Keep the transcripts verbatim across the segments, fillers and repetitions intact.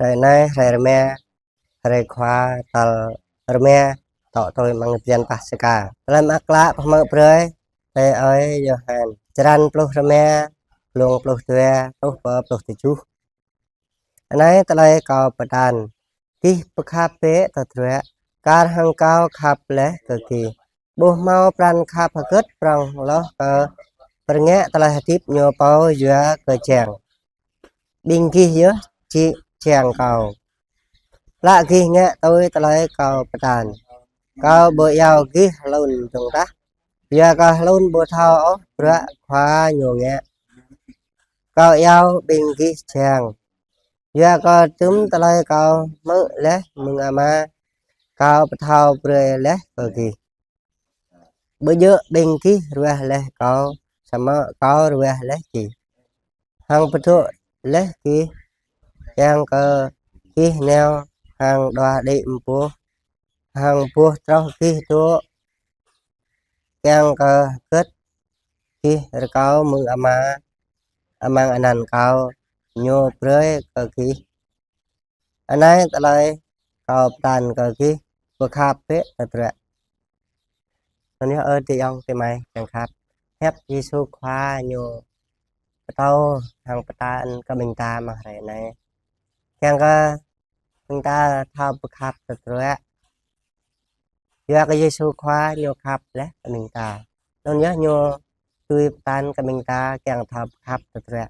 Hrơi anai hrơi rơma, hrơi khua tal rơma, tŏ tui amăng bơyan Paskha. Tơlơi mơak klă pơhmư̆ brơi tui ơi Yôhan. Črăn pluh rơma, glông pluh dua truh pơ pluh tơjuh. Anai tơlơi kâo pơtăn: Gih pơkhăp bĕ tơdruă, kar hăng kâo khăp laih kơ gih. Ƀu hmâo pran khăp hơgĕt prŏng hloh kơ pơrơngiă tơlơi hơdip ñu pô yua kơ jiăng. Ƀing gih yơh jing jiăng kâo, tơdah gih ngă tui tơlơi kâo pơtăn. Kâo ƀu iâu gih hlŭn dơ̆ng tah, yua kơ hlŭn ƀu thâo ôh bruă khua ñu ngă. Kâo iâu ƀing gih jiăng, yua kơ dŭm tơlơi kâo hmư̆ laih mơ̆ng Ama, kâo pơthâo brơi laih kơ gih. Ƀu djơ̆ ƀing gih ruah laih kâo, samơ̆ kâo ruah laih gih, hăng pơdŏ laih gih, kiăng kơ gih nao hăng đua đĭ mơboh, hăng boh troh gih dŏ, kiăng kơ hơgĕt gih rơkâo mơ̆ng Ama amăng anăn kâo, ñu brơi kơ gih. Anai tơlơi kâo pơtăn kơ gih: Pơkhăp bĕ tơdruă. Anŭn yơh ơ adơi ayŏng adơi amai kiăng khăp, hiăp Yêsu Khua ñu pơtô hăng pơtăn kơ ƀing ta amăng hrơi anai, kiăng kơ ƀing ta thâo pơkhăp tơdruă. Yua kơ Yêsu Khua ñu khăp laih kơ ƀing ta, anŭn yơh ñu tui pơtăn kơ ƀing ta kiăng thâo pơkhăp tơdruă.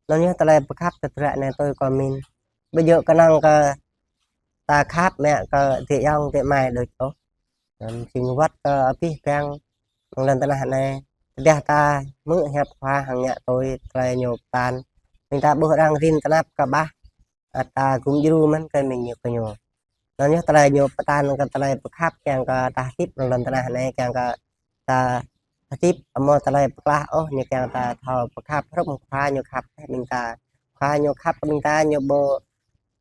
Anŭn yơh tơlơi pơkhăp tơdruă anai tui kâo mĭn, ƀu djơ̆ kơnơ̆ng kơ ta khăp mă kơ adơi ayŏng adơi amai đôč ôh. Anŭn jing wơ̆t kơ abih bang amăng lŏn tơnah anai, tơdah ta hmư̆ hiăp Khua hăng ngă tui tơlơi ñu pơtăn, ƀing ta ƀuh arăng rin tơnap kơƀah, ăt ta gum djru mơ̆n kơ mĭn ñu kơ ñu. Anŭn yơh tơlơi ñu pơtăn kơ tơlơi pơkhăp kiăng kơ ta hơdip amăng lŏn tơnah anai, kiăng kơ ta hơdip ƀu hmâo tơlơi pơklah ôh, ñu kiăng ta thâo pơkhăp hrup Khua ñu khăp kơ ƀing ta. Khua ñu khăp kơ ƀing ta, ñu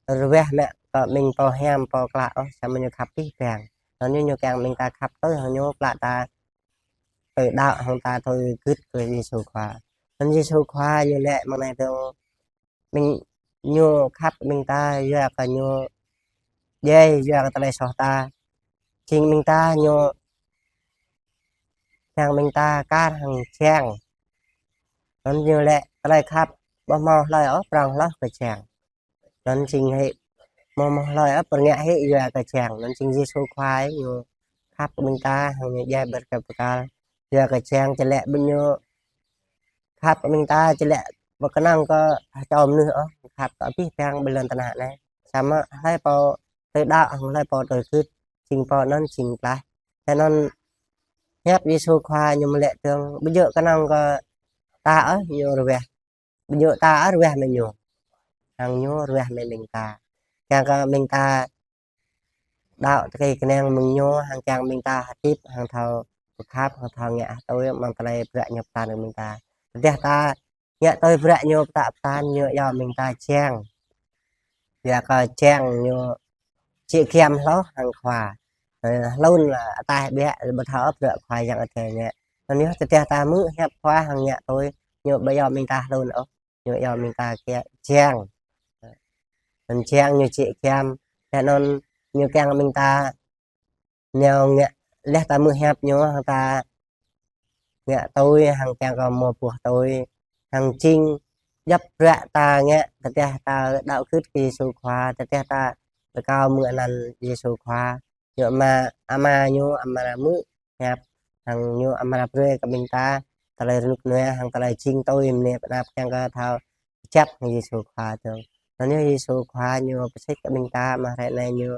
ƀu ruah mă kơ ƀing pô hiam pô klă ôh, samơ̆ ñu khăp abih bang. Anŭn yơh ñu kiăng ƀing ta khăp tui hăng ñu, klă ta tui đaŏ hăng ta tui gưt kơ Yêsu Khua. Anŭn Yêsu Khua ñu laĭ amăng anai dơ̆ng, ƀing ñu khăp ƀing ta yua kơ ñu djai yua kơ tơlơi soh ta. Jing ƀing ta ñu kiăng ƀing ta kar hăng jiăng. Anŭn ñu laĭ tơlơi khăp ƀu hmâo hlơi ôh prŏng hloh kơ jiăng. Anŭn jing hĭ ƀu hmâo hlơi ôh pơrơngiă hĭ yua kơ jiăng. Anŭn jing Yêsu Khua ñu khăp kơ ƀing ta hăng ñu djai ƀơi kơyâo pơkăl. Yua kơ jiăng či laĭ ƀing ñu khăp kơ ƀing ta či laĭ ƀu kơnơ̆ng kơ ha čô mơnuih ôh, khăp kơ abih bang ƀơi lŏn tơnah anai. Samơ̆ hlơi pô tui đaŏ hăng hlơi pô tui gưt, jing pô anŭn jing klaih. Tui anŭn hiăp Yêsu Khua ñu mơ̆ laĭ dơ̆ng, ƀu djơ̆ kơnơ̆ng kơ ta ôh ñu ruah, ƀu djơ̆ ta ôh ruah mơ̆ng ñu, hăng ñu ruah mơ̆ng ƀing ta. Kiăng kơ ƀing ta đaŏ tơkai kơnang mơ̆ng ñu, hăng kiăng ƀing ta hơdip hăng thâo pơkhăp, hăng thâo ngă tui amăng tơlơi bruă ñu pơtăn kơ ƀing ta. Tơdah ta ngă tui bruă ñu pơtă pơtăn, ñu iâu ƀing ta jiăng. Yua kơ jiăng ñu jĕ giăm hloh hăng Khua. Ơ, hlŭn ataih ƀiă ƀu thâo ôh bruă Khua Yang Adai ngă. Anŭn yơh tơdah ta hmư̆ hiăp Khua hăng ngă tui, ñu ƀu iâu ƀing ta hlŭn ôh, ñu iâu ƀing ta kiăng jiăng. Anŭn jiăng ñu jĕ giăm, laih anŭn ñu kiăng ƀing ta nao ngă, laih ta hmư̆ hiăp ñu hăng ta ngă tui, hăng kiăng kơ hmâo boh tui, hăng jing djŏp bruă ta ngă, tơdah ta đaŏ gưt kơ Yêsu Khua, tơdah ta rơkâo mơ̆ng anăn Yêsu Khua, ñu Ama, Ama ñu amra hmư̆ hiăp, hăng ñu amra brơi kơ ƀing ta tơlơi rơnŭk rơnua, hăng tơlơi jing tui mơnê pơnap kiăng kơ thâo kơjăp hăng Yêsu Khua dơ̆ng. Anŭn yơh Yêsu Khua ñu pơsĭt kơ ƀing ta amăng hrơi anai ñu,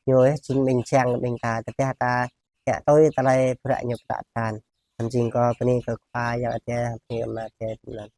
ñu yơh jing ƀing jiăng kơ ƀing ta, tơdah ta ngă tui tơlơi bruă ñu pơtă pơtăn. Anŭn jing kâo bơni kơ Khua Yang Adai, bơni Ama Adai.